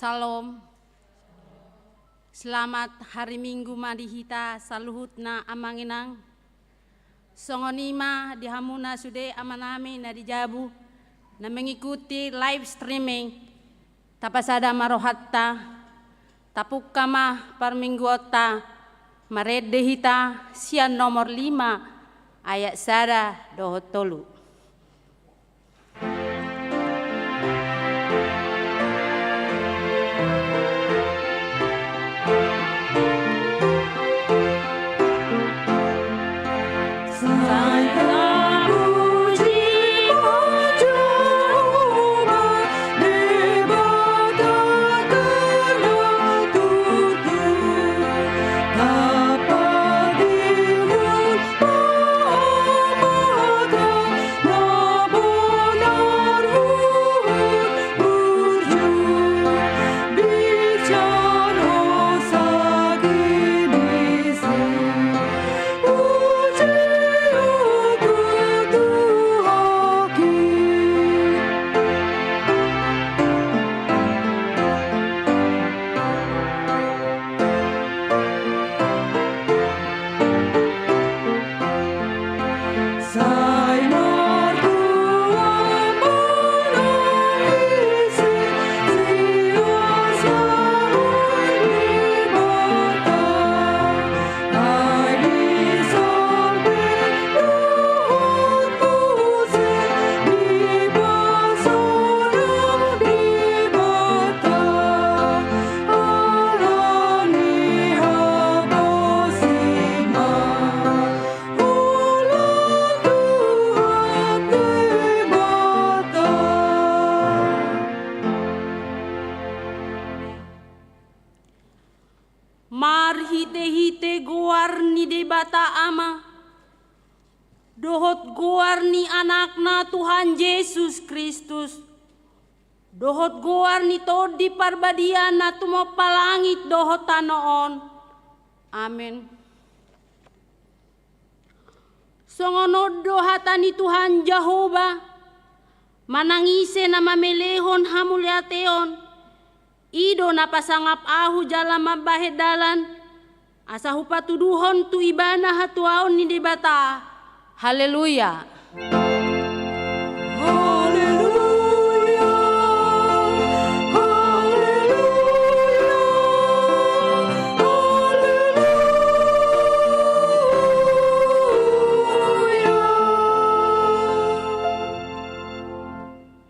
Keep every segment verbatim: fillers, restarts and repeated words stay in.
Syalom. Selamat hari Minggu ma di hita saluhutna amang inang. Songon i ma di hamuna sude amanami na di jabu, na mengikuti live streaming. Tapasada ma rohanta, tapungka ma parmingguonta, marende hita sian nomor lima ayat sada dohot tolu. Marhitehite goar ni Debata Ama, dohot goar ni Anakna Tuhan Jesus Kristus, dohot goar ni Tondi Parbadia na tumompa langit dohot tano on. Amen. Songon on do hata ni Tuhan Jahowa: Manang ise na mamelehon hamauliateon, i do na pasangap Ahu jala mambahen dalan, asa hupatuduhon tu ibana hatuaon ni Debata. Haleluya. Haleluya, haleluya, haleluya.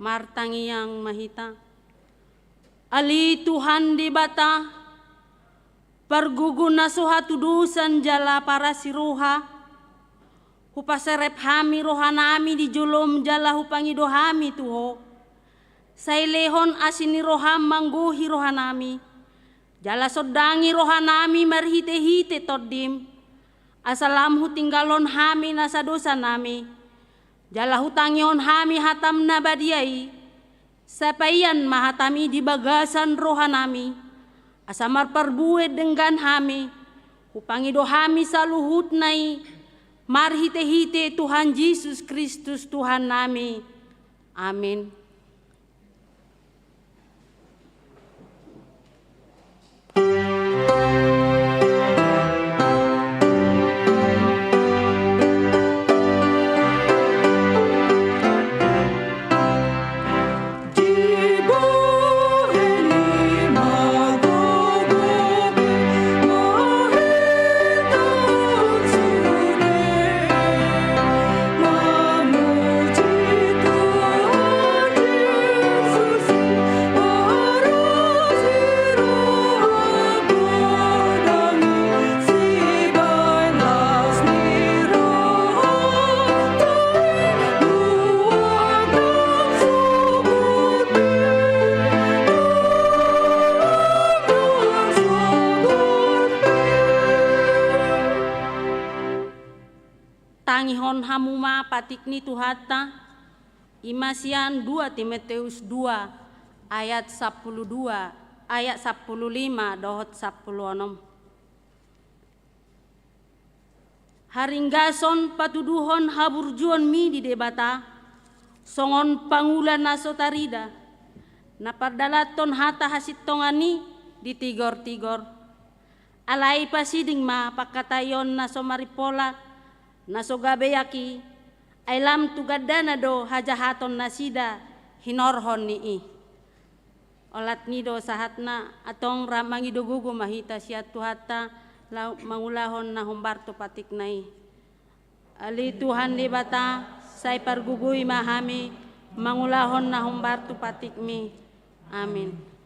Martangiang ma hita. Ale Tuhan Debata, Pargogo na so hatudosan jala parasi roha, hupaserep hami rohanami di jolom jala hupangido hami tu Ho. Sai lehon asi ni roham manggohi rohanami, jala sondangi rohanami marhitehite Tondim, asa lam hutinggalhon hami nasa dosanami, jala hutangihon hami hatam na badia i. Sai paian ma hatam i di bagasan rohanami, asa marparbue denggan hami, hupangido hami saluhutna i, marhitehite Tuhan Jesus Kristus Tuhannami. Amin. Tangihon hamu ma patik ni Tuhanta, i ma sian dua Timoteus dua ayat sampulu dua, ayat sampulu lima dohot sampulu onom. Haringgason patuduhon haburjuonmi di Debata, songon pangula na so tarida, Na pardalanhon hata hasintongan i di tigor-tigor. Alai pasiding ma pangkataion na so marimpola, na so gabeak i, ai lam tu gandana do hajahaton nasida hinorhon ni i. Olat ni i do sahatna, antong rap mangido gogo ma hita sian Tuhanta, laho mangulahon na hombar tu patikna i. Ale Tuhan Debata, sai pargogoi ma hami mangulahon na hombar tu patikmi. Amin.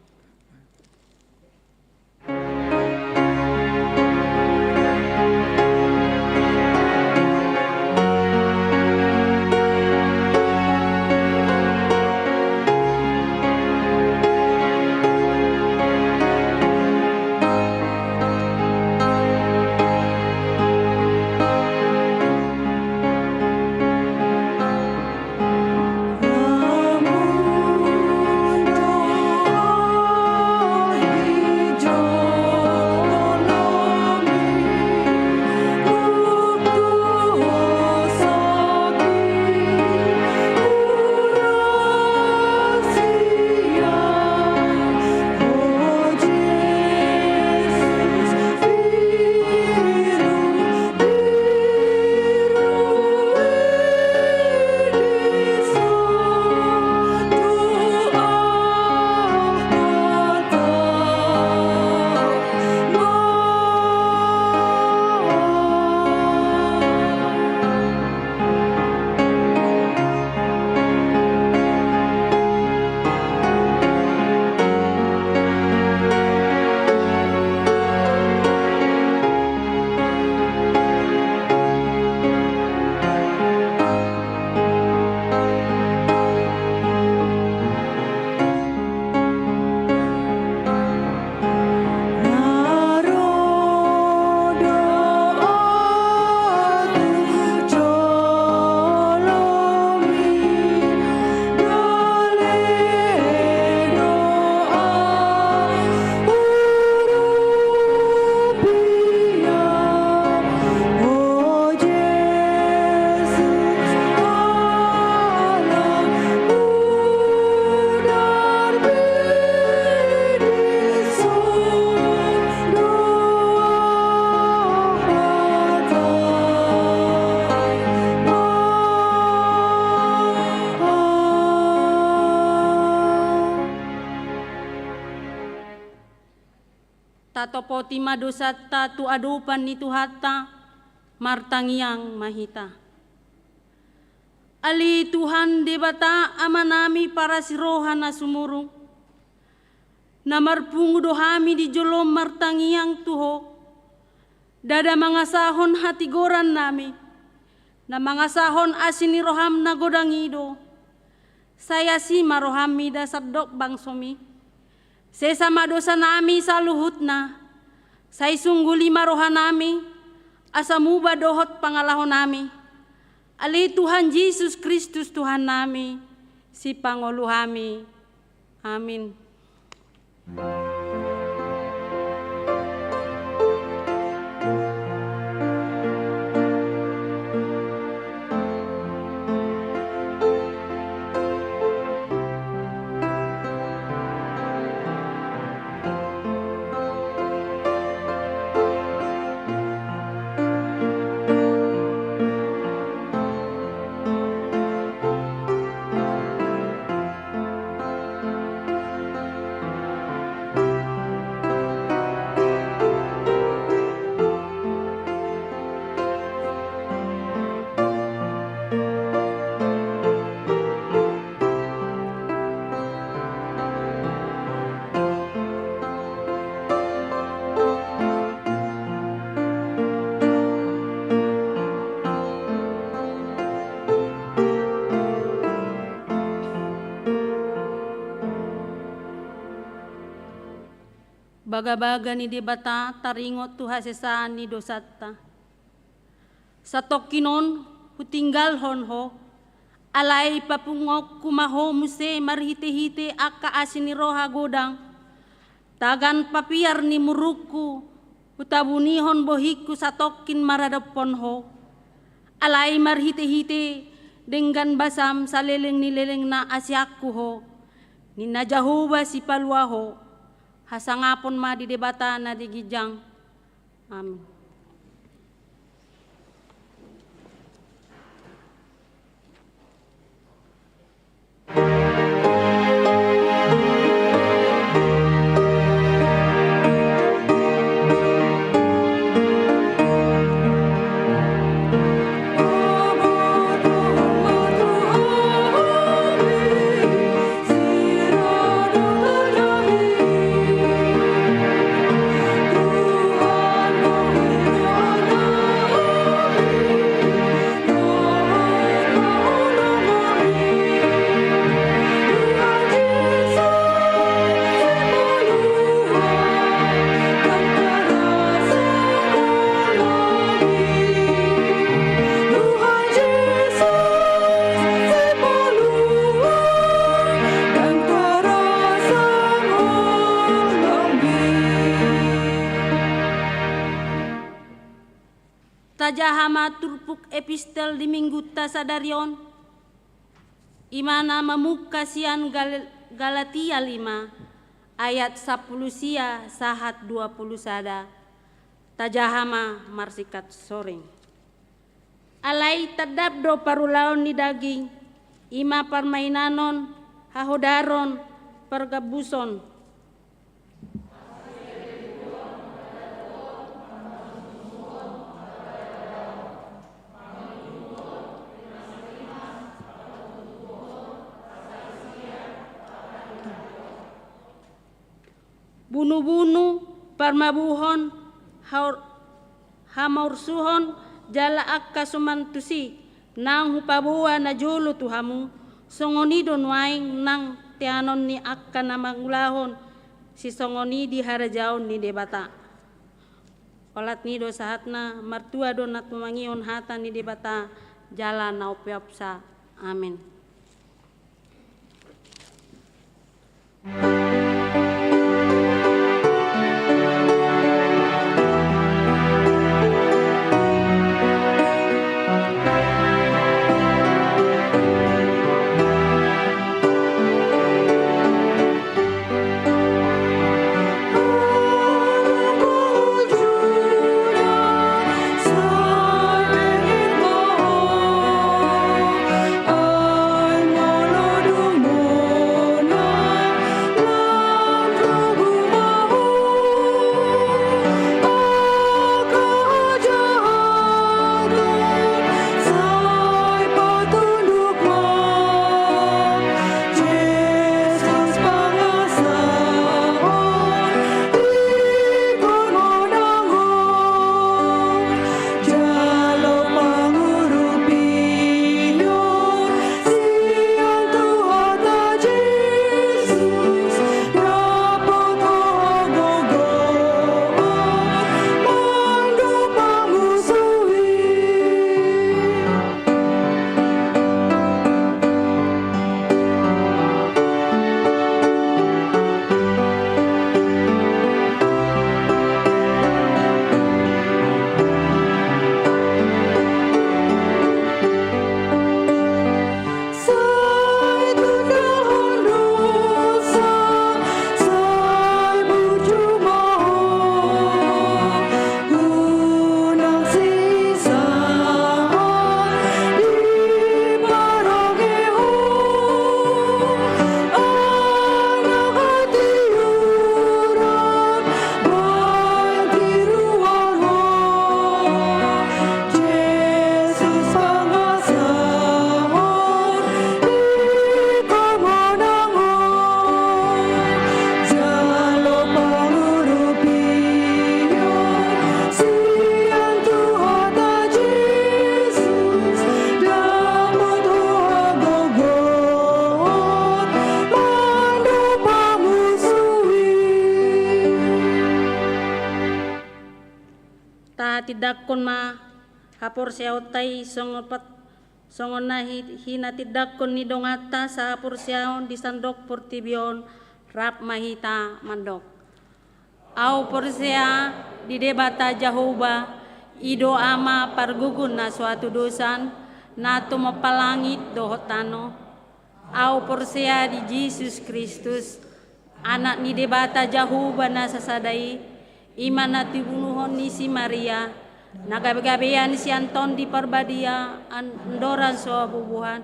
Tatopoti ma dosanta tu adopan ni Tuhanta, martangiang ma hita. Ale Tuhan Debata Amanami parasi roha na sumurung, na marpungu do hami di jolom martangiang tu Ho, ndada mangasahon hatigorannami, na mangasahon asi ni roham na godang i do. Sai asi ma roham mida sandok bangsomi. Sesa ma dosanami saluhutna. Sai sungguli ma rohanami, asa muba dohot pangalahonami. Ale Tuhan Jesus Kristus Tuhannami, sipangolu hami. Amin. Bagabaga ni Debata taringot tu hasesaan ni dosanta. Satongkin on hutinggalhon Ho, alai papunguonku ma Ho muse marhitehite angka asi ni roha godang. Tagan papiar ni murukku, hutabunihon bohingku satongkin maradophon Ho. Alai marhitehite denggan basam saleleng ni lelengna asianku Ho. Ninna Jahowa Sipalua ho, hasangapon ma di Debata na di ginjang. Amin. Tajaha ma turpuk epistel di Minggunta sadari on, i ma na mamungka sian Gal-, Galatia lima, ayat sampulu sia sahat dua pulu sada. Tajaha ma marsingkat soring. Alai tandap do parulaon ni daging, i ma parmainanon, hahodaron, pargambuson. Bunubunu, parmabuhon, haor-, hamaorsuhon, jala angka suman tusi, naung hupaboa najolo tu hamu, songon i do nuaeng nang teanon ni angka na mangulahon sisongon i di harajaon ni Debata. Olat ni do sahatna, martua do na tumangihon hata ni Debata, jala na umpeopsa. Amin. Tahatindangkon ma haporseaonta i songon pat-, songon na hi-, hinatindangkon ni donganta sahaporseaon di sandok portibi on, rap ma hita mandok. Ahu porsea di Debata Jahowa, i do Ama pargogo na so hatudosan, na tumompa langit dohot tano. Au porsea di Jesus Kristus, Anak ni Debata Jahowa na sasada i, i ma na tinubuhon ni si Maria, na gabegabean sian Tondi Parbadia, an-, andorang so bubuhan.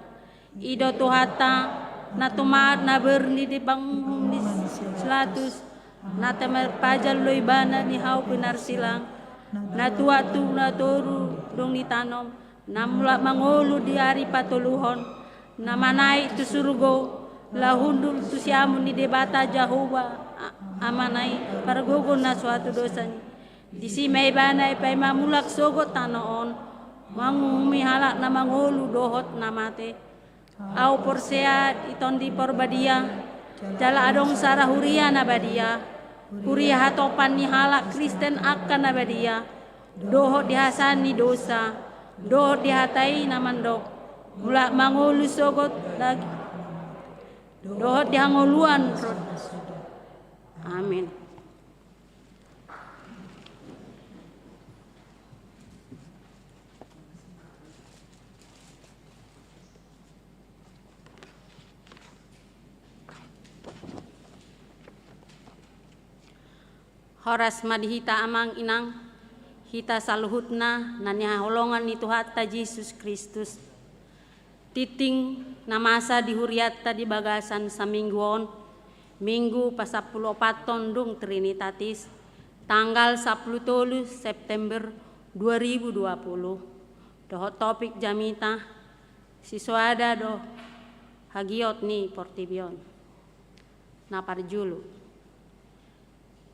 I do Tuhanta, na tumaat na ber ni di panguhum ni si Pilatus, na tarpajal do Ibana di hau pinarsilang, na tuat tu na toru dung ditanom, na mulak mangolu di ari patoluhon, na manaek tu surgo, laho hundul tu siamun ni Debata Jahowa, A-, Amana i, pargogo na so hatudosan i. Disi ma Ibana i paima mulak sogot tano on, manguhumi halak na mangolu dohot na mate. Au porsea di Tondi Parbadia, jala adong sada huria na badia, huria hatopan ni halak Kristen angka na badia, dohot di hasaan ni dosa, dohot di hata i na mandok, mulak mangolu sogot daging, dohot di hangoluan roh. Amin. Horas ma di hita amang inang, hita saluhutna na nihaholongan ni Tuhanta Jesus Kristus. Tingting na masa di hurianta di bagasan saminggu on, Minggu pasampulu opathon dung Trinitatis, tanggal sampulu tolu September dua ribu dua puluh. Dohot topik jamita, sisoada do hagiot ni portibi on. Na parjolo.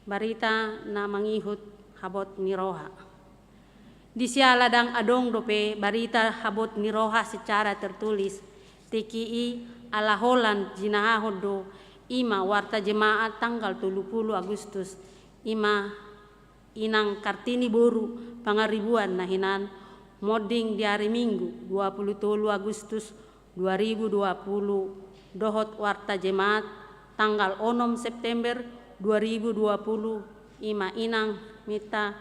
Barita na mangihut habot ni roha. Di siala ndang adong dope barita habot ni roha secara tertulis, tingki i ala holan jinahahon do i ma Warta Jemaat tanggal tolu pulu Agustus, i ma Inang Kartini boru Pangaribuan na hinan, monding di ari Minggu dua pulu tolu Agustus dua ribu dua puluh, dohot Warta Jemaat tanggal onom September dua ribu dua puluh, i ma Inang Mita,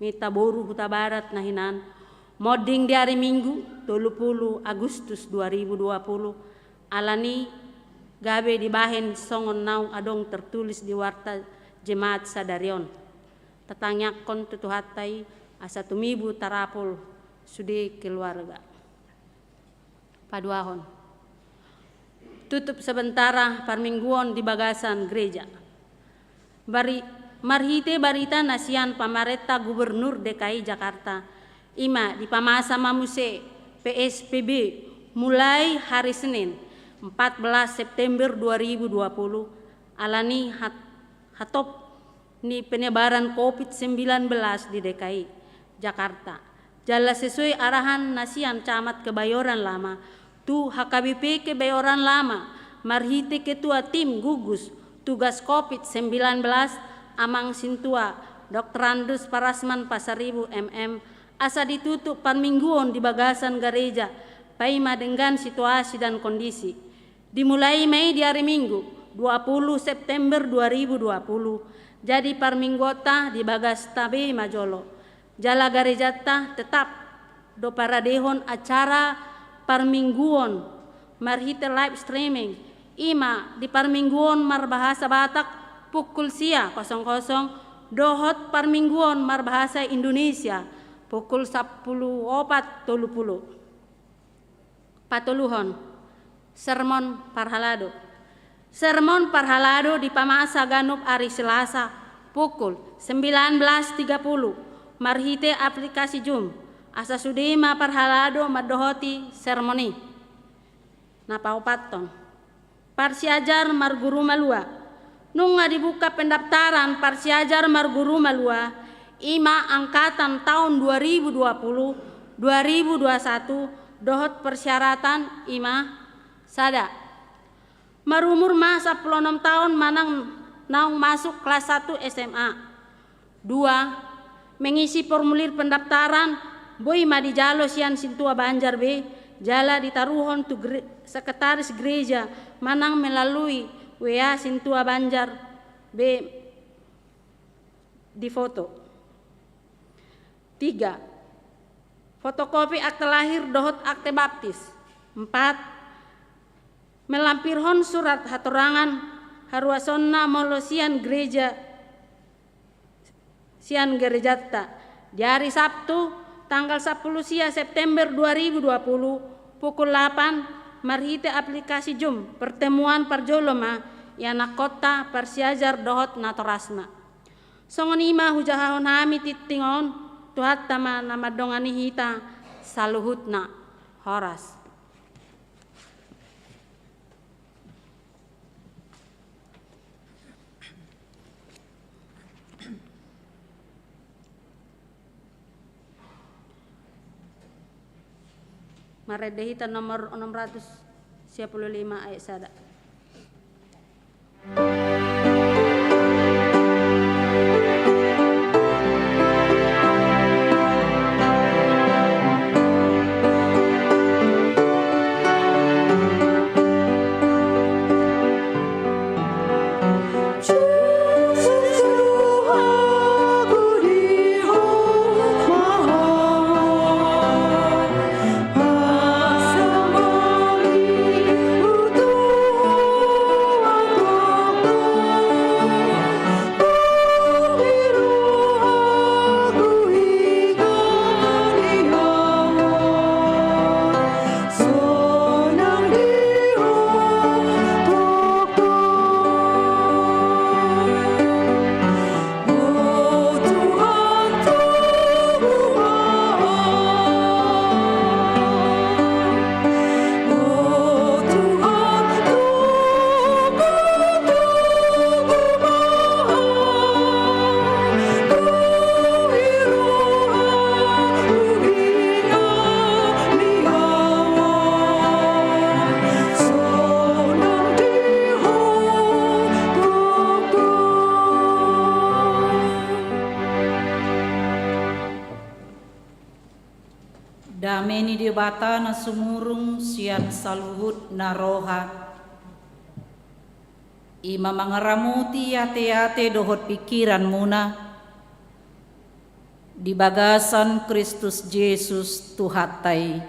Mita boru Hutabarat na hinan, monding di ari Minggu tolu pulu Agustus dua ribu dua puluh, alani gabe dibahen songon naung adong tertulis di Warta Jemaat sadari on. Tatangiangkon tu Tuhanta i asa tumibu tarapul sude keluarga. Paduahon. Tutup sementara parmingguon di bagasan gereja. Bari-, marhite barita na sian pamarenta Gubernur D K I Jakarta, i ma dipamasa ma muse P S B B mulai hari Senin, empat belas September dua ribu dua puluh, alani hat-, hatop ni penyebaran covid sembilan belas di D K I Jakarta. Jala sesuai arahan na sian Camat Kebayoran Lama tu H K B P Kebayoran Lama, marhite Ketua Tim Gugus Tugas covid sembilan belas, Amang Sintua Doktorandus Parasman Pasaribu M M, asa ditutup parmingguon di bagasan gareja, paima denggan situasi dan kondisi. Dimulai ma i di ari Minggu, dua puluh September dua ribu dua puluh. Jadi parmingguonta di bagasta be ma jolo. Jala garejanta tetap do paradehon acara parmingguon marhite live streaming. I ma di parmingguon marbahasa Batak pukul sia kosong kosong, dohot parmingguon marbahasa Indonesia pukul sampulu opat tolu pulu. Patoluhon, sermon parhalado. Sermon parhalado dipamasa ganup ari Selasa pukul sembilan belas tiga puluh marhite aplikasi Zoom, asa sude ma parhalado mandohoti sermon i. Na paopathon, parsiajar marguru malua. Nunga dibuka pendaftaran parsiajar marguru malua, i ma angkatan taon dua ribu dua puluh, dua ribu dua satu, dohot persyaratan i ma sada. Marumur ma sampulu onom taon manang naung masuk kelas satu S M A. Dua, mengisi formulir pendaftaran boi ma dijalo sian Sintua Banjar be, jala ditaruhon tu gere-, sekretaris gereja manang melalui W A Sintua Banjar be difoto. Tiga, fotokopi akte lahir dohot akte baptis. Empat, Melampirhon surat hatorangan haruasonna molo sian gereja, sian gerejanta, di ari Sabtu tanggal sampulu sia September dua ribu dua puluh, pukul lapan, marhite aplikasi Zoom, pertemuan parjolo ma ianakhonta parsiajar dohot natorasna. Songon i ma hujahahon hami tingting on, Tuhanta ma na mandongani hita saluhutna. Horas. Marende hita nomor enam ratus sia puluh lima ayat sada. Dame ni Debata na sumurung sian saluhut na roha, i ma mangaramoti ateate dohot pingkiranmuna di bagasan Kristus Jesus Tuhanta i.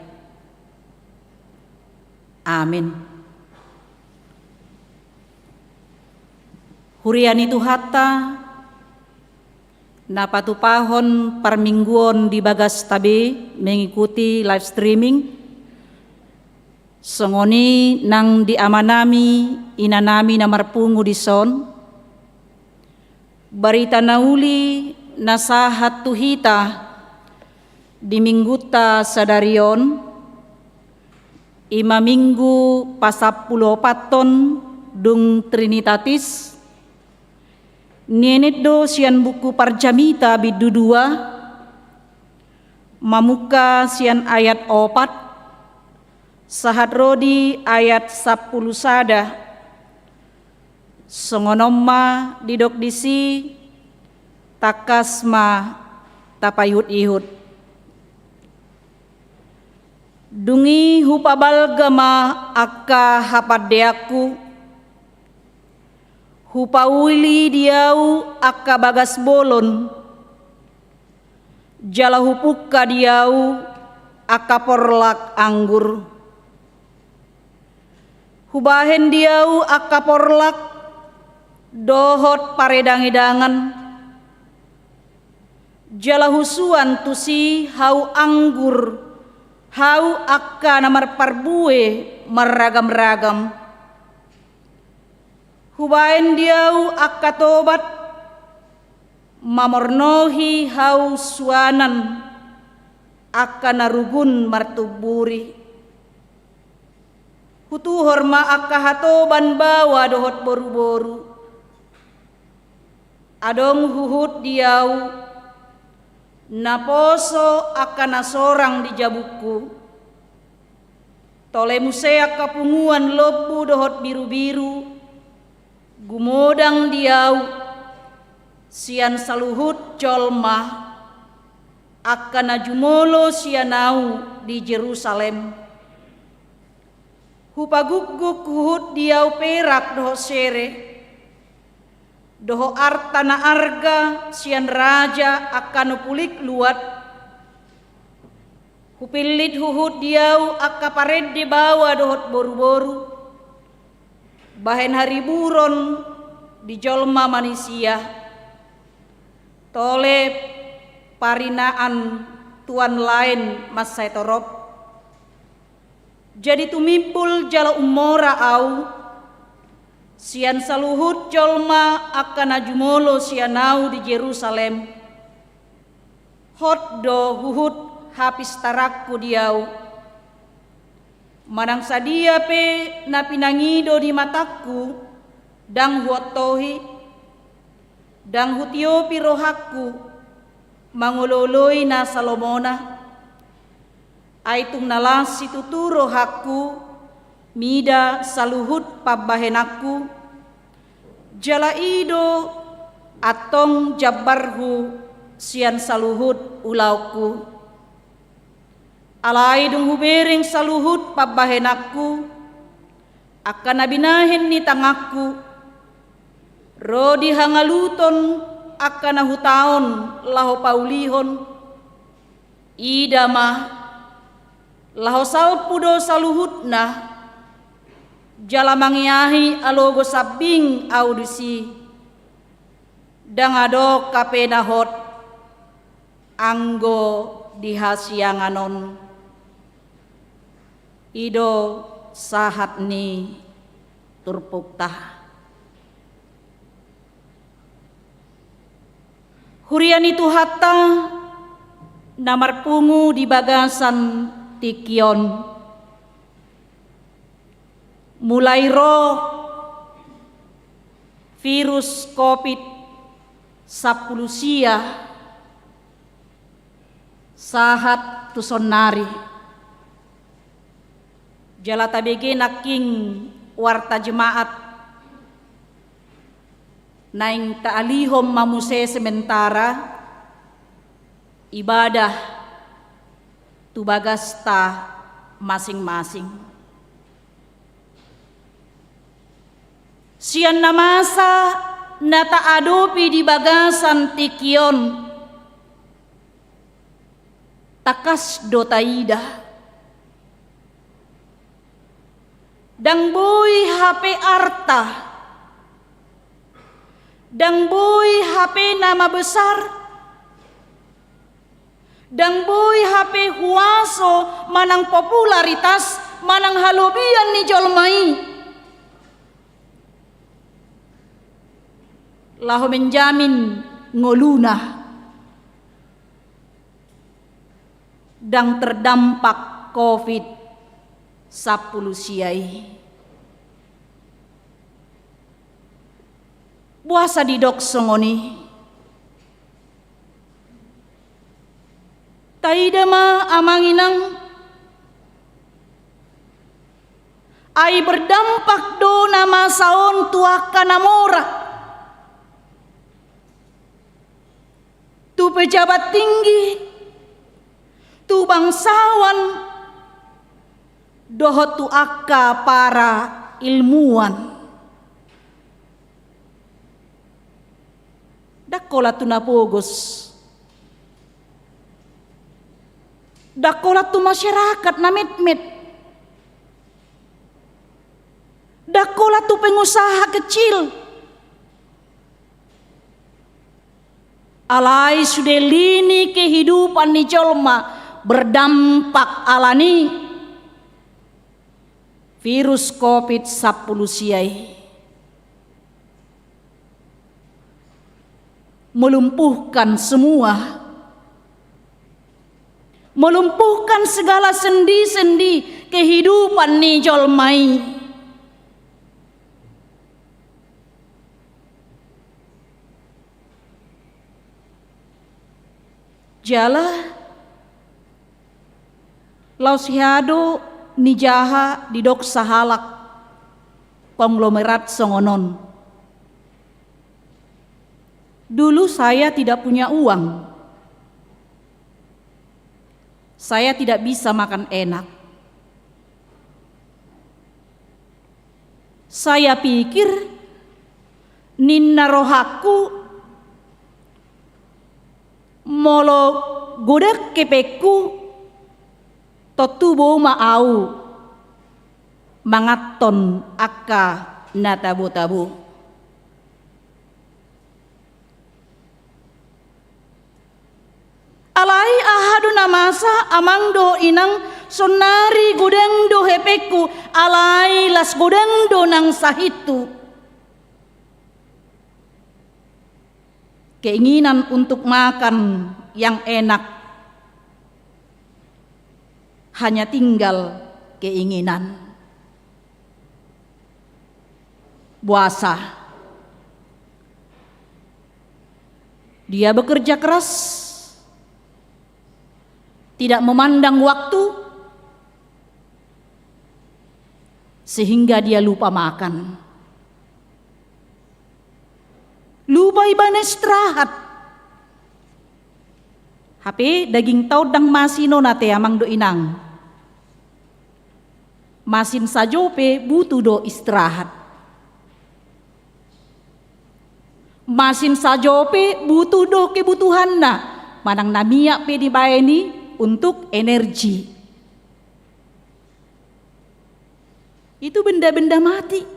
Amin. Huria ni Tuhanta, na patupahon parmingguon di bagasta be mengikuti live streaming, songon i nang di amanami, inanami na marpungu dison, barita na uli na sahat tu hita di minggunta sadari on, i ma minggu pasampulu opathon dung Trinitatis, nienet do sian buku Parjamita bindu dua, mamungka sian ayat opat, sahat ro di ayat sampulu sada. Songon on ma didok disi, tangkas ma tapaihut-ihut. Dung i hupabalga ma angka hapandeanku, hupauli di ahu angka bagas bolon, jala hupungka di ahu angka porlak anggur. Hubahen di ahu angka porlak dohot paredangedangan, jala husuan tusi hau anggur, hau angka na marparbue marragam-ragam. Hubahen di ahu angka tobat, mamornohi hau suanan angka na rugun martumburi. Hutuhor ma angka hatoban baoa dohot boruboru. Adong huhut di ahu naposo angka na sorang di jabungku. Tole muse angka punguan lombu dohot birubiru gumodang di ahu sian saluhut jolma, angka na jumolo sian ahu di Jerusalem. Hupagukguk huhut di ahu perak dohot sere, dohot arta na arga sian raja angka na pulik luat. Hupillit huhut di ahu angka parende baoa dohot boruboru, Bahen hariburon di jolma manisia, tole parinaan tuan laen mansai torop. Jadi tumimbul jala ummora au sian saluhut jolma angka na jumolo sian au di Jerusalem. Hot do huhut hapistaranku di au. Manang sadia pe na pinangido di matangku, ndang huontohi, ndang hutiopi rohangku mangolooloi na salomona. Ai tung na las situtu rohangku mida saluhut pambahenanku, jala i do antong jambarhu sian saluhut ulaonku. Alai dung hubereng saluhut pambahenanku, angka na binahen ni tanganku, ro di hangaluton angka na hutaon laho paulihon, ida ma, laho salpu do saluhutna, jala mangeahi alogo sambing au disi. Ndang adong hape na hot anggo di hasiangan on. I do sahat ni turpukta. Huria ni Tuhanta na marpungu di bagasan tingki on. Mulai ro virus covid sampulu sia sahat tu saonnari. Jala tabege nangkin warta jemaat naeng taalihon ma muse sementara ibadah tu bagasta masing-masing. Sian na masa na taadopi di bagasan tingki on, tangkas do taida. Ndang boi hape arta, ndang boi hape nama besar, ndang boi hape huaso manang popularitas manang halobian ni jolma i laho menjamin ngoluna ndang terdampak covid sampulu sia i. Boasa didok songon i? Taida ma amang inang, ai berdampak do na masa on tu angka na mora, tu pejabat tinggi, tu bangsawan, dohot tu angka para ilmuwan. Ndang holan tu na pogos, ndang holan tu masyarakat na metmet, ndang holan tu pengusaha kecil. Alai sude lini kehidupan ni jolma berdampak alani virus covid sampulu sia i. Melumpuhkan semua, melumpuhkan segala sendi-sendi kehidupan ni jolma i. Jala laos hea do nijaha didok sahalak konglomerat songon on. Dulu saya tidak punya uang. Saya tidak bisa makan enak. Saya pikir, ninna rohangku, molo godang hepengku, tontu boi ma au manganhon angka na tabo-tabo. Alai aha do na masa, amang dohot inang? Saonnari godang do hepengku, alai las godang do nang sahithu. Keinginan untuk makan yang enak, hanya tinggal keinginan. Boasa? Dia bekerja keras, tidak memandang waktu, sehingga dia lupa makan. Lupa ibana istirahat. Hape dagingta on ndang masin on ate, amang dohot inang. Masin sajo pe butuh do istirahat. Masin sajo pe butuh do kebutuhanna, manang na miak pe dibaen i untuk energi. Itu benda-benda mati.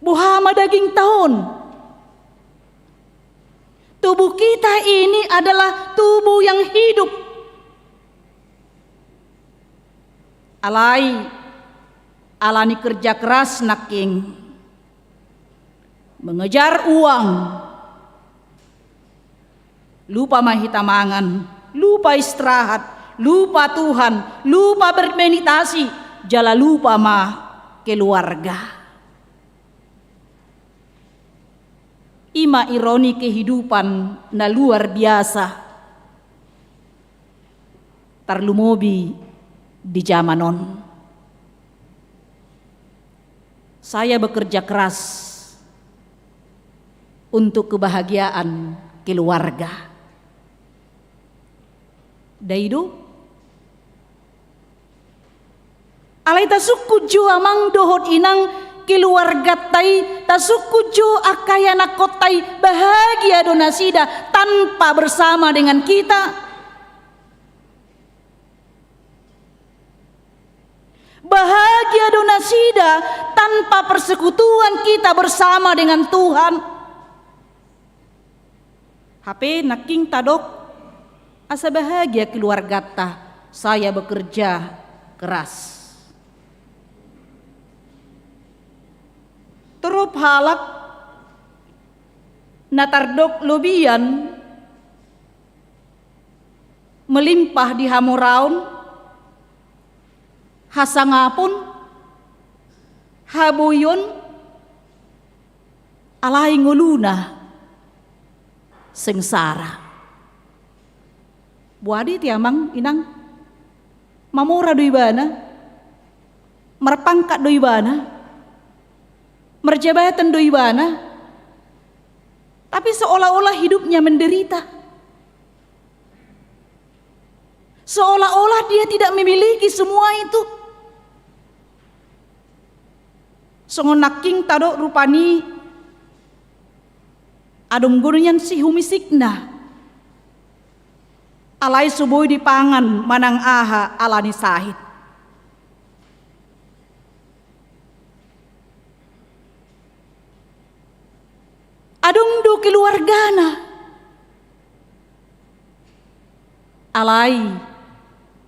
Boha ma dagingta on? Tubuh kita ini adalah tubuh yang hidup. Alai, ala ni kerja keras nangkin, mengejar uang, lupa ma hita mangan, lupa istirahat, lupa Tuhan, lupa bermeditasi, jala lupa ma keluarga. I ma ironi kehidupan na luar biasa, tarlumobi di zaman on. Saya bekerja keras untuk kebahagiaan keluarga. Daido? Alai tasungkun jo amang dohot inang keluarganta i, tasungkun jo angka ianakkonta i, bahagia do nasida tanpa bersama dengan kita. Bahagia do nasida tanpa persekutuan kita bersama dengan Tuhan. Hape nangkin tadok, asa bahagia keluarganta, saya bekerja keras. Torop halak na tardok lobian melimpah di hamoraon, hasangapon, haboion, alai ngoluna sengsara. Boha do ate amang inang? Mamora do ibana, marpangkat do ibana, marjabatan do ibana, tapi seolah-olah hidupnya menderita. Seolah-olah dia tidak memiliki semua itu. Songon nangkin tadok rupani, adong do nian sihumisikna, alai so boi dipangan manang aha ala ni sahit. Adong do keluargana, alai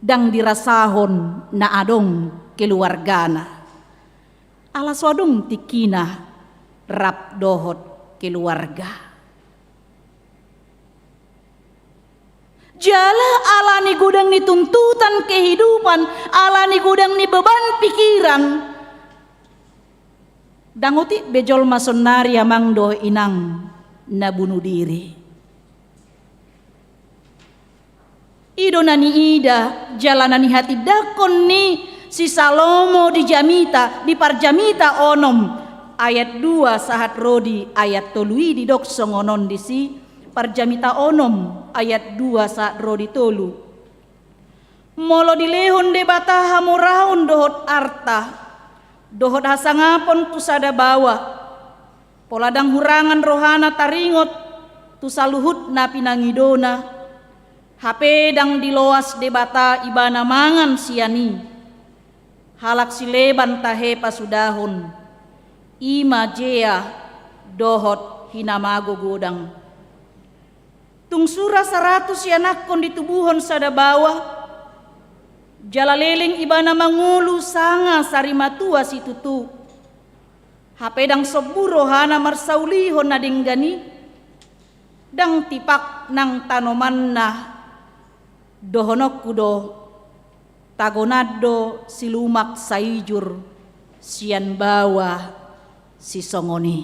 ndang dirasahon na adong keluargana, ala so adong tingkina rap dohot keluarga. Jala ala ni godang ni tuntutan kehidupan, ala ni godang ni beban pikiran, ndang otik be jolma saonnari amang dohot inang na bunuh diri. I do na niida jala na nihatindangkon ni si Salomo di Jamita, di Parjamita onom ayat dua sahat ro di ayat tolu i didok songon on disi. Parjamita onom ayat dua sahat ro di tolu. Molo dilehon Debata hamoraon dohot arta, dohot hasangapon tu sada baoa, pola ndang hurangan rohana taringot tu saluhut na pinangidona, hape ndang diloas Debata ibana mangan sian i. Halak sileban tahe pasudahon, i ma jea dohot hinamago godang. Tung sura saratus ianakhon ditubuhon sada baoa, jala leleng ibana mangolu sanga sarimatua situtu. Hape ndang sombu rohana marsaulihon na denggan i, ndang tipak nang tanomanna, dohononku do, tagonan do silumak saijur sian baoa sisongon i.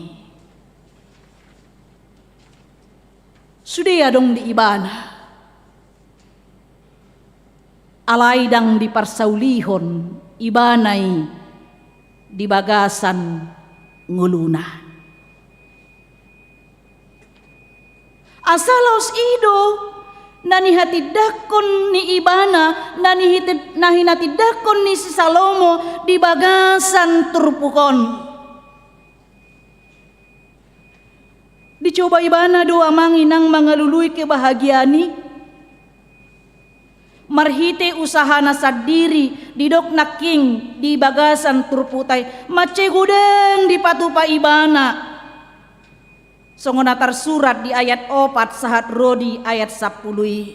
Sude adong di ibana. Alai ndang diparsaulihon ibana i di bagasan ngoluna. Asa laos i do na nihatindangkon ni ibana, na nihiti-, na hinatindangkon ni si Salomo di bagasan turpuk on. Dicoba ibana do amang inang mangalului kebahagiaan i. Marhite usahana sandiri, didok nangkin di bagasan turpukta i, mansai godang dipatupa ibana. Songon na tarsurat di ayat opat sahat ro di ayat sampulu i.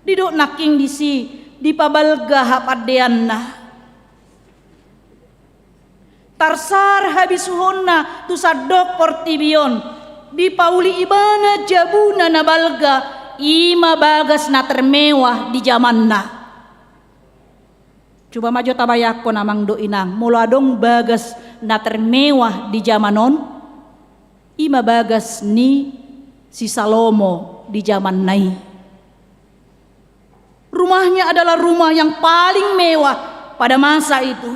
Didok nangkin disi, dipabalga hapandeanna. Tarsaar habisuhonna tu sandok portibi on, dipauli ibana jabuna na balga, i ma bagas na termewah di jamanna. Coba ma jo tabayangkon amang dohot inang, molo adong bagas na termewah di jaman on, i ma bagas ni si Salomo di jamanna i. Rumahnya adalah rumah yang paling mewah pada masa itu.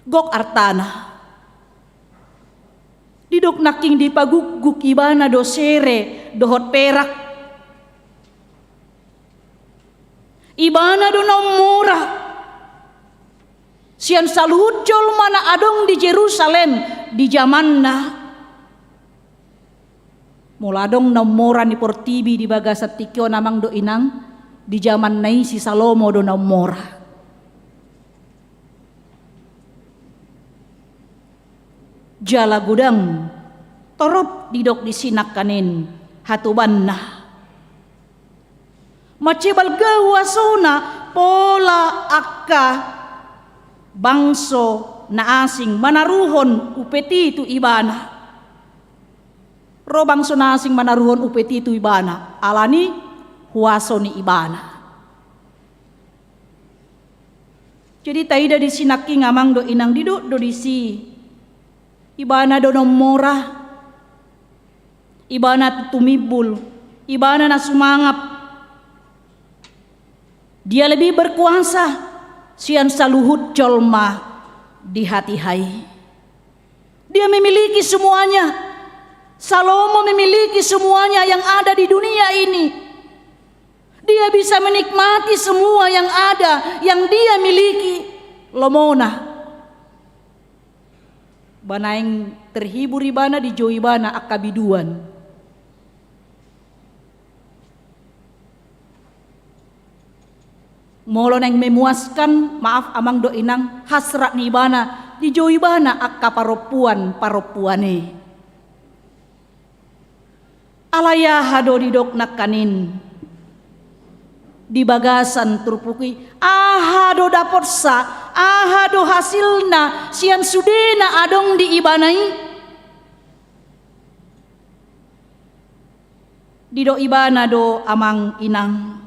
Gok artana. Didok nangkin dipagukguk ibana do sere dohot perak. Ibana do na ummora sian saluhut jolma na adong di Jerusalem di jamanna. Molo adong na ummora ni portibi di bagasan tingki on amang dohot inang, di jamanna i si Salomo do na ummora. Jala godang torop didok disi nangkaning hatobanna. Mansai balga huasona pola angka bangso na asing manaruhon upeti tu ibana. Ro bangso na asing manaruhon upeti tu ibana, alani huaso ni ibana. Jadi taida disi nangkin amang dohot inang, didok do disi. Ibana do na ummora. Ibana tumimbul. Ibana na sumangap. Dia lebih berkuasa sian saluhut jolma di hatiha i. Dia memiliki semuanya. Salomo memiliki semuanya yang ada di dunia ini. Dia bisa menikmati semua yang ada, yang dia miliki. Lomona. Ba naeng terhibur ibana, dijou ibana angka biduan. Molo naeng memuaskan, maaf amang dohot inang, hasrat ni ibana, dijou ibana angka parompuan-parompuan i. Alai aha do didok nangkaning di bagasan turpuk i, aha do dapotsa, aha do hasilna sian sude na adong di ibana i? Didok ibana do amang inang.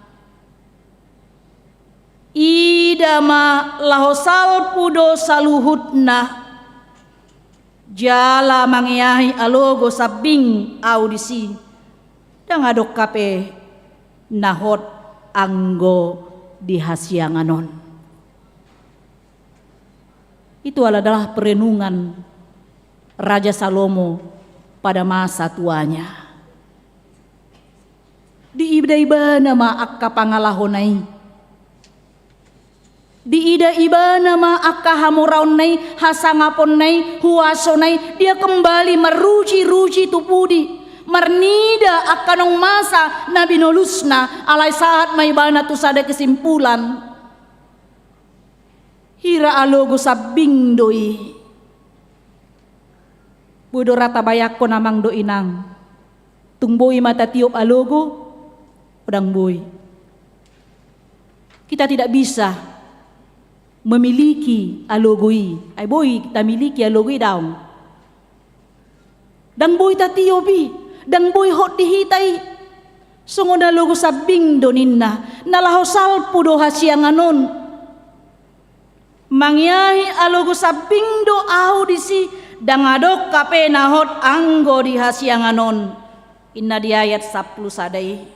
Ida ma laho salpu do saluhutna. Jala mangeahi alogo sambing au disi. Ndang adong hape na hot anggo di hasiangan on. Itu adalah perenungan Raja Salomo pada masa tuanya. Diida ibana ma angka pangalahona i. Diida ibana ma angka hamoraonna i, hasangaponna i, huasona i, dia kembali maruji-ruji tu pudi. Marnida angka naung masa na binolusna, alai sahat ma ibana tu sada kesimpulan. Hira alogo sambing do i. Boi do ra tabayangkon amang dohot inang. Tung boi ma tatiop alogo, ndang boi. Kita tidak bisa memiliki alogo i. Ai boi tamiliki alogo i, daong. Ndang boi tatiop i, ndang boi hot di hita i. Songon alogo sambing do ninna, na laho salpu do hasiangan on. Mangiahi alogo sambing do ahu disi, ndang adong hape na hot anggo di hasiangan on. Inna di ayat sampulu sada i.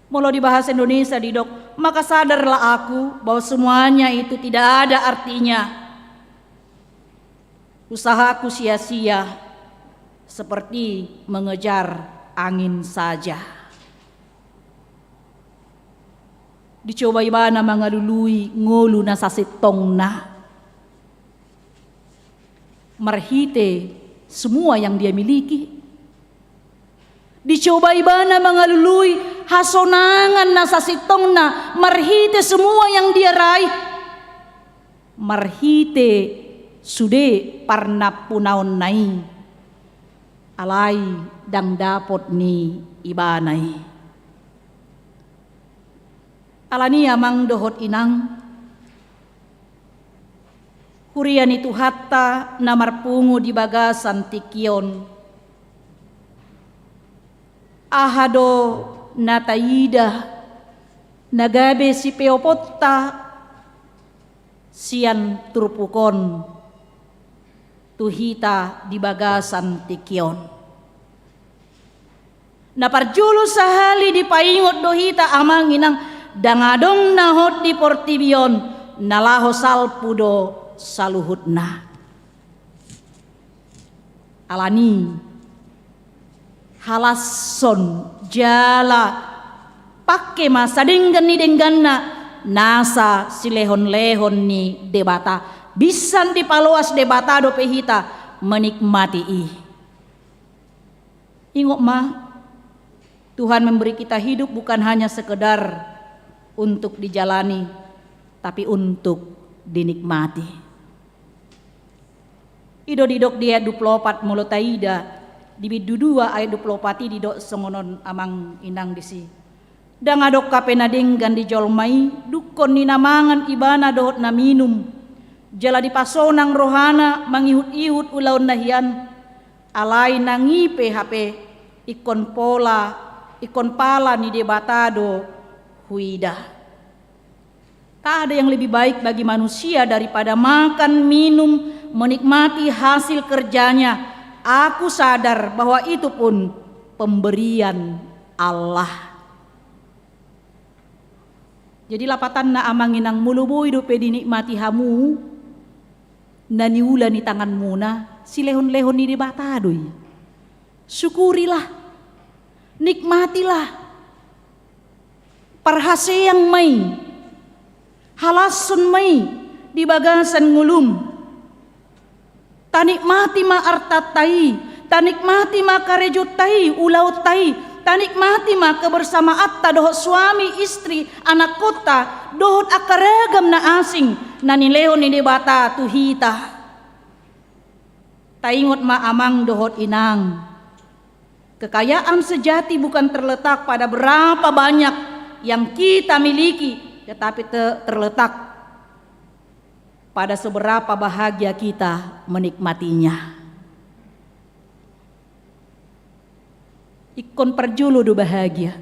Molo di bahasa Indonesia didok, maka sadarlah aku bahwa semuanya itu tidak ada artinya. Usahaku sia-sia, seperti mengejar angin saja. Dicoba ibana mangalului ngolu na sasintongna marhite semua yang dia miliki. Dicoba ibana mangalului hasonangan na sasintongna marhite semua yang dia raih, marhite sude parnampunaonna i. Alai ndang dapot ni ibana i. Alani i amang dohot inang, huria ni Tuhanta na marpungu di bagasan tingki on, aha do na taida na gabe sipeoponta sian turpuk on tu hita di bagasan tingki on? Na parjolo sahali dipaingot do hita amang inang, ndang adong na hot di portibi on, na laho salpu do saluhutna. Alani i, halashon jala pangke ma sadenggan ni dengganna nasa silehon-lehon ni Debata. Binsan dipaloas Debata dope hita menikmati i. Ingot ma, Tuhan memberi kita hidup bukan hanya sekedar untuk dijalani, tapi untuk dinikmati. I do didok di ayat dua pulu opat, molo taida di bindu dua ayat dua pulu opat i didok songon on amang inang disi. Ndang adong hape na denggan di jolma i, dungkon ni na mangan ibana dohot na minum, jala dipasonang rohana mangihut-ihut ulaonna hian, alai nang i pe hape ingkon pola, ingkon pala ni Debata do huida. Tak ada yang lebih baik bagi manusia daripada makan, minum, menikmati hasil kerjanya. Aku sadar bahwa itu pun pemberian Allah. Jadi lapatanna amang inang, molo boi dope dinikmati hamu na niula ni tanganmuna, silehon-lehon ni Debata do i. Syukurilah, nikmatilah. Parhaseang ma i, halashon ma i di bagasan ngolum. Tanikmati ma artanta i, tanikmati ma karejonta i, ulaonta i, tanikmati ma kebersamaanta dohot suami, istri, anakkonta, dohot angka ragam na asing na nilehon ni Debata tu hita. Taingot ma amang dohot inang, kekayaan sejati bukan terletak pada berapa banyak yang kita miliki, tetapi te-, terletak pada seberapa bahagia kita menikmatinya. Ingkon parjolo do bahagia,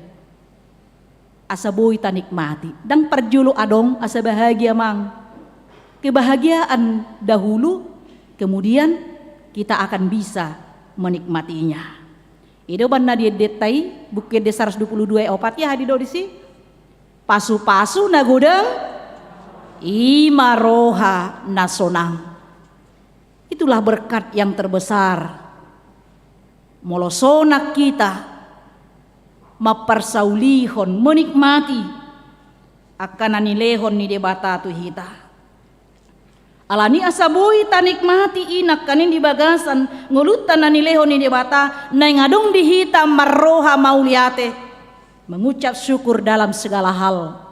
asa boi tanikmati. Ndang parjolo adong asa bahagia, amang. Kebahagiaan dahulu, kemudian kita akan bisa menikmatinya. I do umbahen na di endenta i, Buku Ende saratus dua pulu dua ayat opat i, aha didok disi? Pasu-pasu na godang, i ma roha na sonang. Itulah berkat yang terbesar. Molo sonang hita mamparsaulihon, menikmati angka na nilehon ni Debata tu hita. Alani asa boi tanikmati i nangkaning di bagasan ngolunta na nilehon ni Debata, naeng adong di hita marroha mauliate, mengucap syukur dalam segala hal.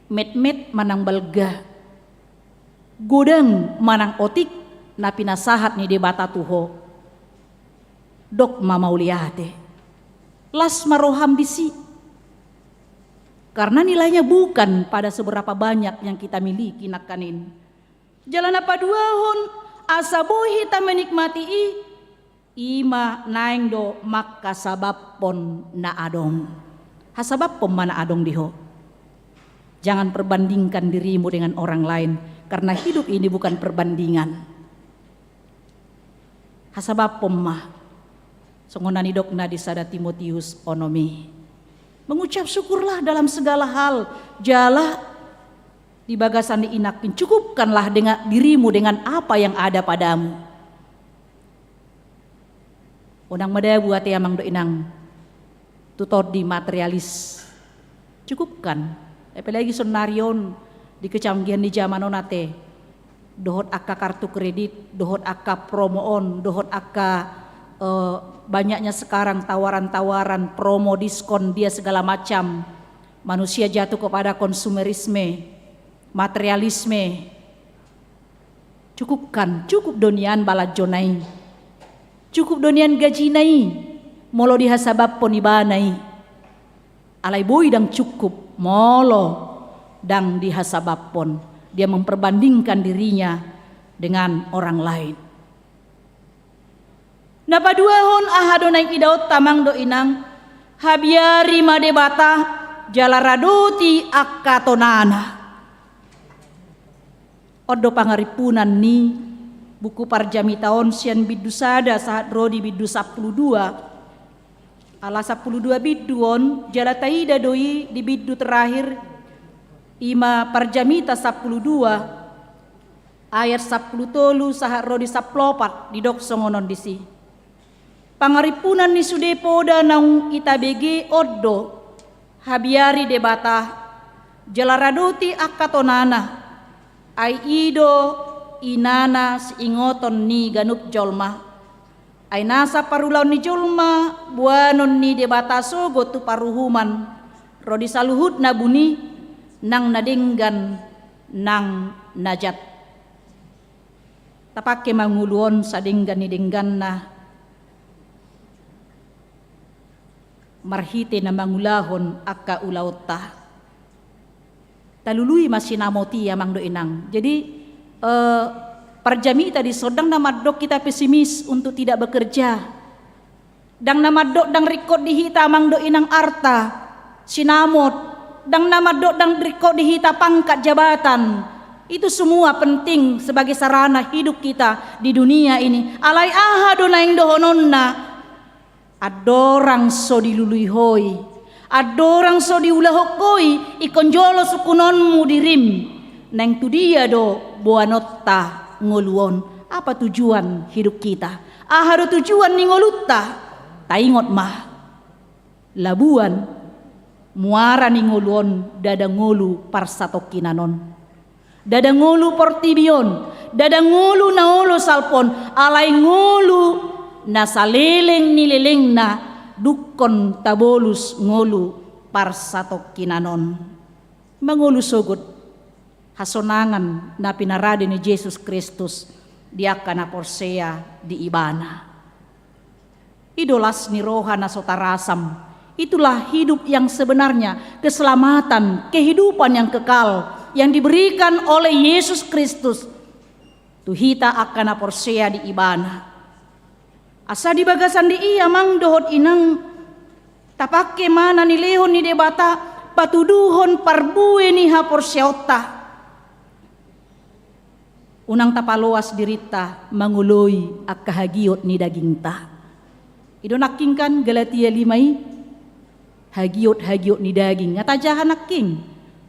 Metmet manang balga, godang manang otik na pinasahat ni Debata tu ho, dok ma mauliate. Las ma roham disi. Karena nilainya bukan pada seberapa banyak yang kita miliki nangkaning. Jala na paduahon, asa boi hita menikmati i, i ma naeng do mangkasababhon na adong. Hasababhon ma na adong di ho. Jangan perbandingkan dirimu dengan orang lain, karena hidup ini bukan perbandingan. Hasababhon ma, songon na nidokna di sada Timotius onom i. Mengucap syukurlah dalam segala hal, jala di bagasan ni i nangkin, cukupkanlah dengan dirimu dengan apa yang ada padamu. Unang madabu ate amang dohot inang tu tondi materialis. Cukupkan. Apalagi saonari on di kecanggihan ni zaman on ate. Dohot angka kartu kredit, dohot angka promo on, dohot angka, eh, banyaknya sekarang tawaran-tawaran, promo, diskon, dia segala macam. Manusia jatuh kepada konsumerisme, materialisme. Cukupkan, cukup do nian balanjona i. Cukup do nian gajina i, molo dihasababhon ibana i. Alai boi ndang cukup, molo ndang dihasababhon. Dia memperbandingkan dirinya dengan orang lain. Na paduahon, aha do naeng idaonta amang dohot inang, habiari ma Debata, jala radoti angka tonana. On do pangarimpunan ni buku Parjamita on sian bindu sada sahat ro di bindu sampulu dua. Ala sampulu dua bindu on, jala taida do i di bindu terakhir, i ma Parjamita sampulu dua, ayat sampulu tolu sahat ro di sampulu opat, didok songon on disi. Pangarimpunan ni sude poda naung itabege on do, habiari Debata, jala radoti angka tonana, ai i do inana siingoton ni ganup jolma. Ai nasa parulaon ni jolma, boanon ni Debata sogot tu paruhuman, ro di saluhut na buni, nang na denggan, nang na jat. Tapangke ma ngolu on sadenggan ni dengganna, marhite na mangulahon angka ulaonta. Talului ma sinamot i amang dohot inang. Jadi, eh, Parjamita dison ndang na mandok hita pesimis untuk tidak bekerja. Ndang na mandok ndang ringkot di hita amang dohot inang arta, sinamot, ndang na mandok ndang ringkot di hita pangkat, jabatan. Itu semua penting sebagai sarana hidup kita di dunia ini. Alai aha do naeng dohononna? Andorang so dilului ho i, andorang so diulahon ho i, ingkon jolo sungkunonmu dirim. Naeng tu dia do boanonta ngolu on? Apa tujuan hidup kita? Aha do tujuan ni ngolunta? Taingot ma, labuan, muara ni ngolu on ndada ngolu parsatongkinan on. Ndada ngolu portibi on, ndada ngolu na olo salpu on, alai ngolu na saleleng ni lelengna, dungkon tabolus ngolu parsatongkinan on. Mangolu sogot hasonangan na pinarade ni Jesus Kristus di angka na porsea di Ibana. I do las ni roha na so tarasam. Itulah hidup yang sebenarnya, keselamatan, kehidupan yang kekal yang diberikan oleh Yesus Kristus tu hita angka na porsea di Ibana. Asa di bagasan di i amang dohot inang, tapangke ma na nilehon ni Debata patuduhon parbue ni haporseaonta. Unang tapaloas dirinta mangoloi angka hagiot ni dagingta. I do nangkin kan Galatia lima i, hagiot-hagiot ni daging. Nga tajaha nangkin.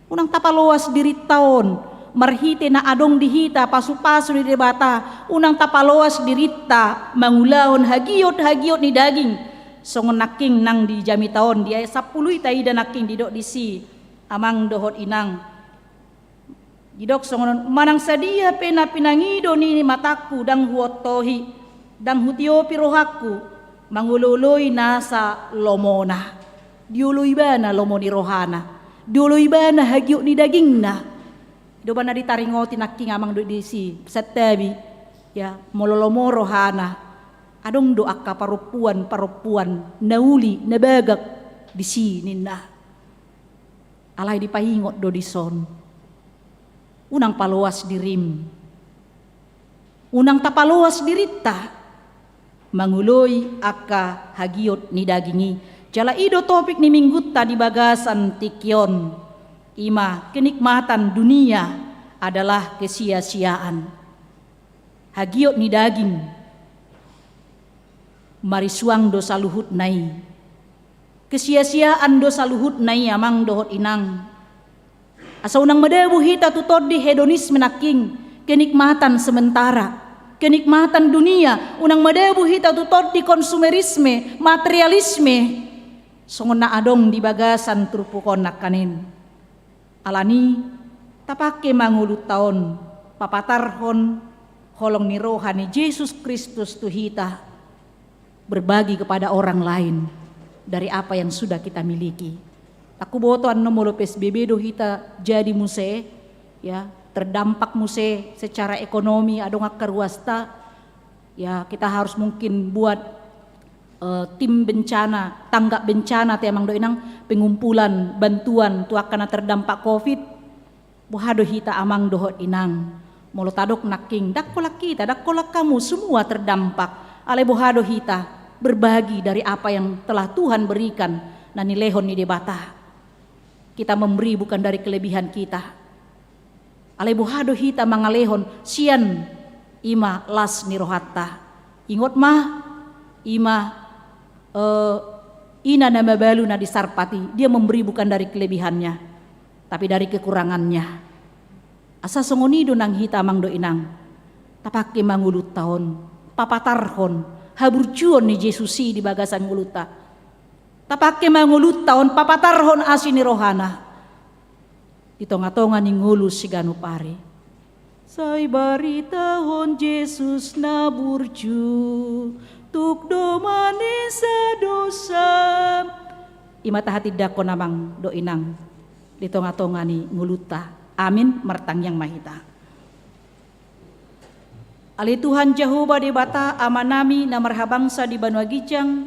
Unang tapaloas dirinta on, marhite na adong di hita pasupasu ni Debata, unang tapaloas dirinta mangulahon hagiot-hagiot ni daging. Songon nangkin nang di jamita on, di ayat sampulu i taida nangkin didok disi, amang dohot inang. Didok songon on, manang sadia pe na pinangido ni matangku ndang huontohi, ndang hutiopi rohangku mangolooloi nasa lomona. Dioloi ibana lomo ni rohana, dioloi ibana hagiot ni dagingna. I do umbahen na ditaringoti nangkin amang dohot ina disi, santabi, ya, molo lomo rohana, adong do angka parompuan-parompuan na uli, na bagak disi ninna. Alai dipaingot do dison. Unang paloas dirim. Unang tapaloas dirinta mangoloi angka hagiot ni daging i. Jala i do topik ni minggunta di bagasan tingki on. I ma kenikmatan dunia adalah kesia-siaan. Hagiot ni daging marisuang do saluhutna i. Kesia-siaan do saluhutna i amang dohot inang. Asa unang madabu hita tu tondi hedonisme nangkin, kenikmatan sementara, kenikmatan dunia, unang madabu hita tu tondi konsumerisme, materialisme. Songon na adong di bagasan turpuk on nangkaning. Alani, tapangke ma ngolunta on papatarhon holong ni roha ni Jesus Kristus tu hita, berbagi kepada orang lain dari apa yang sudah kita miliki. Ndang huboto annon molo P S B B do hita jadi muse, ya, terdampak muse secara ekonomi, adong angka ruasta, ya, kita harus mungkin buat, eh, tim bencana, tanggap bencana, te amang dohot inang, pengumpulan bantuan tu angka na terdampak covid. Boha do hita amang dohot inang? Molo tadok nangkin, ndang holan hita, ndang holan hamu, semua terdampak. Alai boha do hita berbagi dari apa yang telah Tuhan berikan, na nilehon ni Debata. Kita memberi bukan dari kelebihan kita. Alai boha do hita mangalehon sian i ma las ni rohanta. Ingot ma, i ma, eh, ina na mabalu na di Sarpat i, dia memberi bukan dari kelebihannya, tapi dari kekurangannya. Asa songon i do nang hita amang dohot inang. Tapangke ma ngolunta on papatarhon haburjuon ni Jesus i di bagasan ngolunta. Tapangke ma ngolunta on papatarhon asi ni rohana di tonga-tonga ni ngolu siganup ari. Sai baritahon Jesus na burju, tuk do manesa dosa. I ma tahatindangkon amang dohot inang di tonga-tonga ni ngolunta. Amin, martangiang ma hita. Ale Tuhan Jahowa Debata Amanami na marhabangsa di banua ginjang,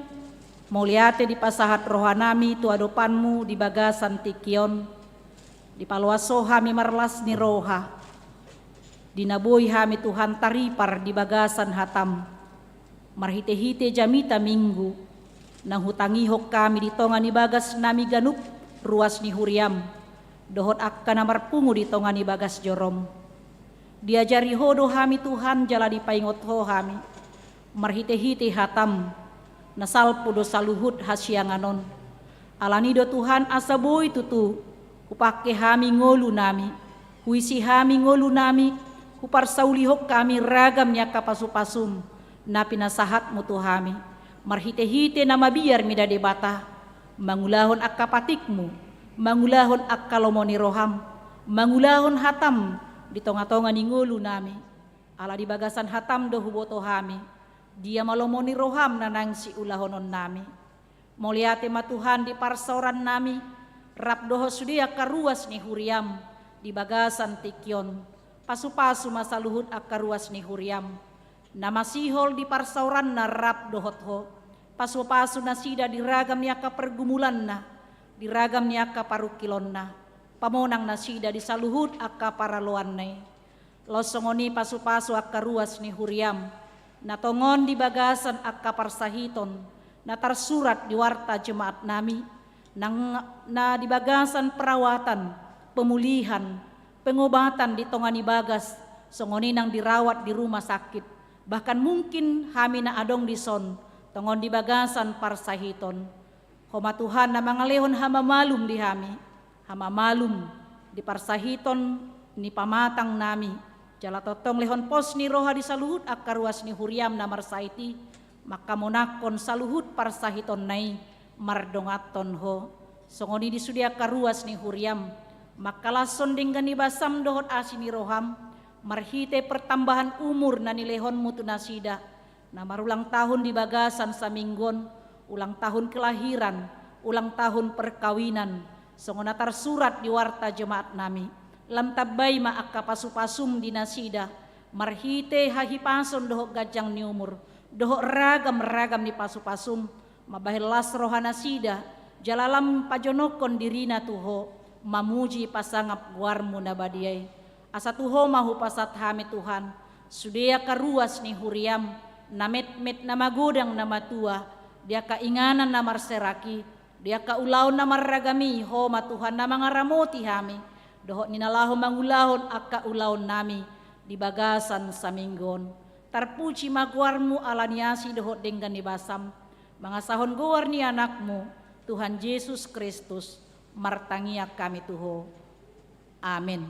mauliate dipasahat rohanami tu adopanmu di bagasan tingki on. Dipaloas Ho hami marlas ni roha, di na boi hami Tuhan taripar di bagasan hatam. Marhite-hite jamita Minggu, na hutangihon hami di tonga ni bagasnami ganup ruas ni huriam, dohot angka na marpungu di tonga ni bagas jorom. Diajari Ho do hami Tuhan jala dipaingot Ho hami, marhite-hite hatam, na salpu do saluhut hasiangan on. Alani do Tuhan asa boi tutu, hupangke hami ngolunami, huisi hami ngolunami, huparsaulihon hami ragam ni angka pasu-pasum, na pinasahatmu tu hami, marhite-hite na mabiar mida Debata, mangulahon angka patikmu, mangulahon angka lomo ni roham, mangulahon hatam di tonga-tonga ni ngolunami. Ala di bagasan hatam do huboto hami, dia ma lomo ni roham na naeng siulahononnami. Mauliate ma Tuhan di parsaorannami, rap dohot sude angka ruas ni huriam, di bagasan tingki on. Pasu-pasu ma saluhut angka ruas ni huriam. Na masihol di parsaoranna rap dohot Ho. Pasu-pasu nasida di ragam ni angka pergumulanna, di ragam ni angka parungkilonna. Pamonang nasida di saluhut angka paraloanna i. Laos songon i pasu-pasu angka ruas ni huriam, na tongon di bagasan angka parsahiton, na tarsurat di warta jemaatnami, nang, na di bagasan perawatan, pemulihan, pengobatan di tonga ni bagas, songon i nang dirawat di rumah sakit, bahkan mungkin hami na adong dison, tongon di bagasan parsahiton. Ho ma Tuhan na mangalehon hamamalum di hami, hamamalum di parsahiton ni pamatangnami, jala tongtong lehon pos ni roha di saluhut angka ruas ni huriam na marsahit i, manghamonangkon saluhut parsahitonna i mardonganhon Ho. Songon i di sude angka ruas ni huriam, Mangkalashon denggan ni basam dohot asi ni roham, marhite pertambahan umur na nilehonmu tu nasida, na marulang tahun di bagasan saminggu on, ulang tahun kelahiran, ulang tahun perkawinan, songon na tarsurat di warta jemaat nami. Lam tambai ma angka pasupasum di nasida, marhite hahipason dohot ganjang ni umur, dohot ragam-ragam ni pasupasum, mambahen las roha nasida, jala lam pajonokkon dirina tu Ho, mamuji pasangap goarmu na badia i. Asa tu Ho ma hupasahat hami Tuhan, sude angka ruas ni huriam, na metmet na magodang na matua, di angka inganan na marserak i, di angka ulaon na marragam i, Ho ma Tuhan na mangaramoti hami, dohot ni na laho mangulahon angka ulaon nami, di bagasan saminggu on. Tarpuji ma goarmu ala ni asi dohot denggan ni basam, mangasahon goar ni Anakmu, Tuhan Jesus Kristus, martangiang hami tu Ho. Amin.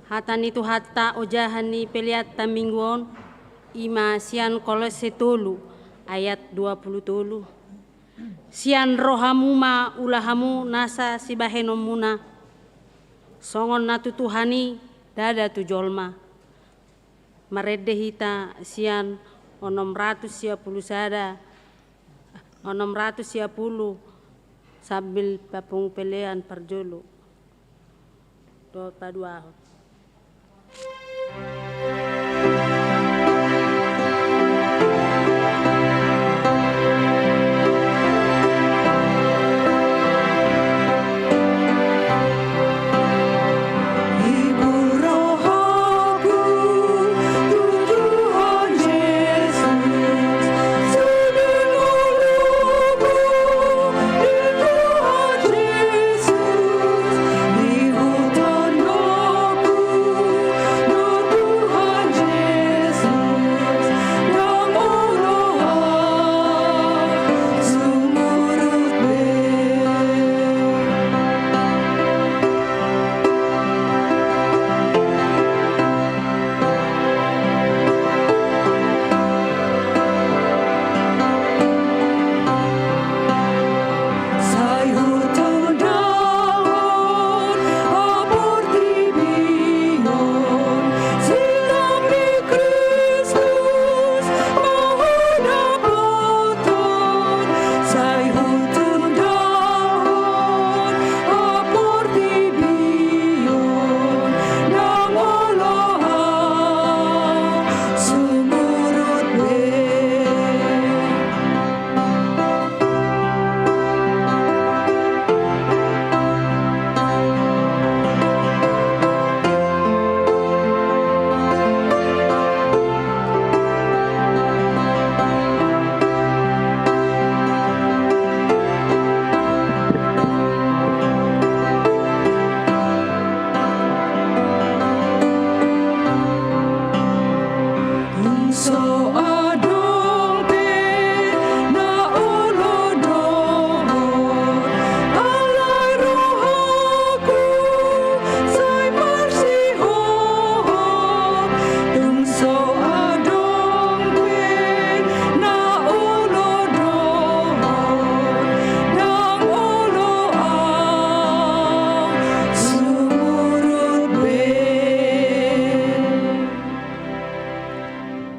Hata ni Tuhanta ojahan ni peleanta minggu on, i ma sian Kolosse tolu ayat dua pulu tolu. Sian rohamu ma ula hamu nasa sibahenonmuna, songon na tu Tuhan i, ndada tu jolma. Marende hita sian onom ratus sia pulu sada, onom ratus sia pulu, sambil papungu pelean parjolo. Dohot paduahon.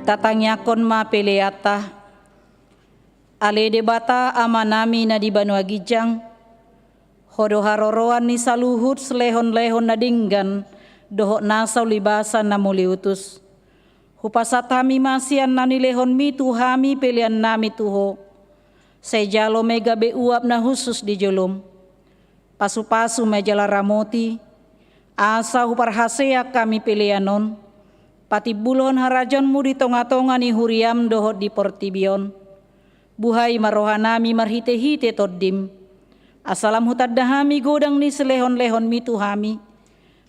Tatangiangkon ma peleanta. Ale Debata Amanami na di banua ginjang, Ho do haroroan ni saluhut silehonlehon na denggan dohot nasa ulibasan na muliutus. Hupasahat hami ma sian na nilehonmi tu hami peleannami tu Ho. Sai jalo ma i gabe uap na hushus di jolom. Pasupasu ma i jala ramoti, asa huparhaseang hami pelean on patimbulhon harajaonmu di tongatonga ni huriam dohot di portibi on. Buhai ma rohanami marhitehite Tondim, asa lam hutanda hami godang ni silehonlehonmi tu hami,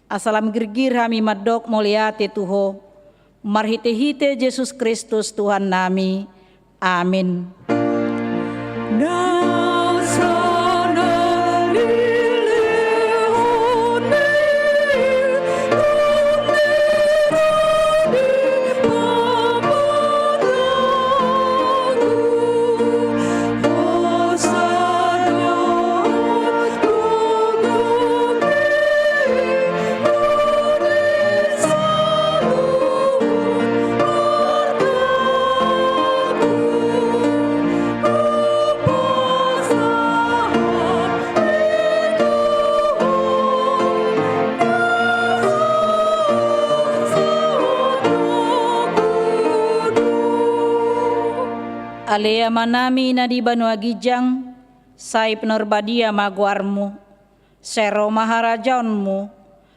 asa lam girgir hami mandok mauliate tu Ho, marhitehite Jesus Kristus Tuhannami. Amin. Na so na Ale Amanami na di banua ginjang, sai pinarbadia ma goarmu. Sai ro ma harajaonmu.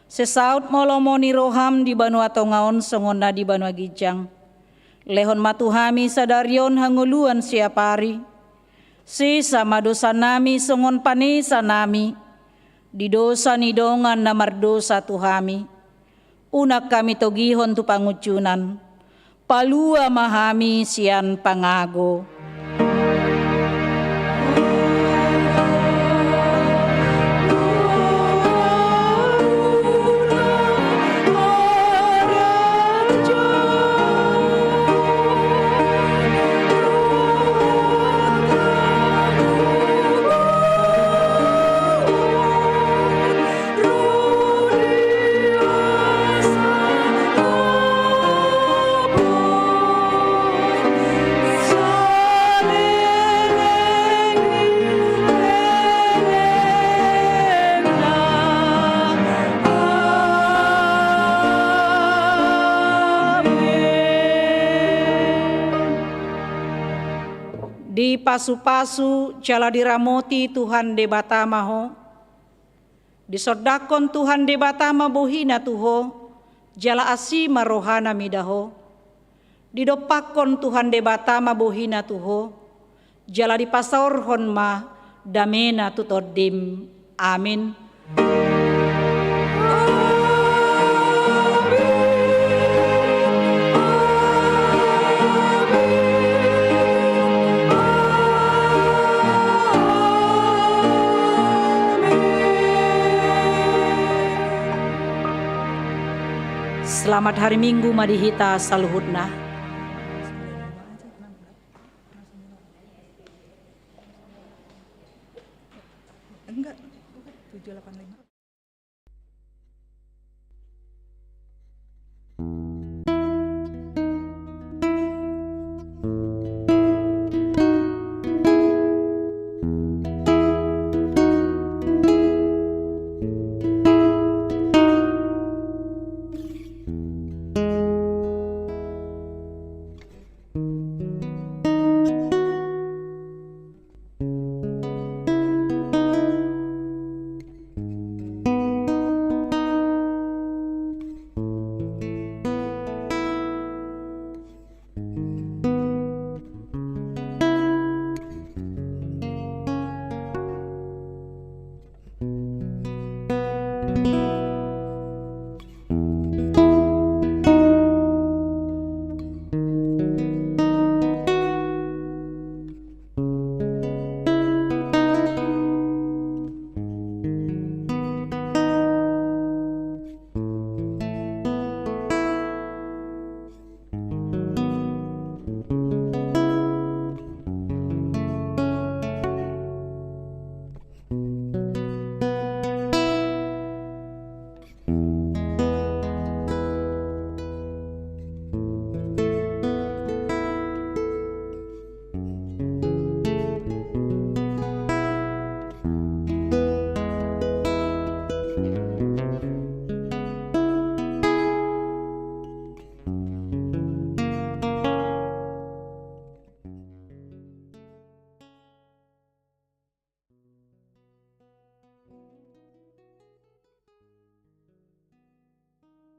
Sai saut ma lomo ni roham di banua tonga on songon na di banua ginjang. Lehon ma tu hami sadari on hangoluan siapari. Sesa ma dosanami songon panesanami di dosa ni dongan na mardosa tu hami. Unang hami togihon tu pangunjunan. Palua ma hami sian pangago. Dipasupasu jala diramoti Tuhan Debata ma ho. Disondangkon Tuhan Debata ma bohina tu ho, jala asi ma rohana mida ho. Didompakkon Tuhan Debata ma bohina tu ho, jala dipasaorhon ma damena tu tondim. Amin. Selamat hari Minggu ma di hita saluhutna. Enggak, tujuh delapan lima.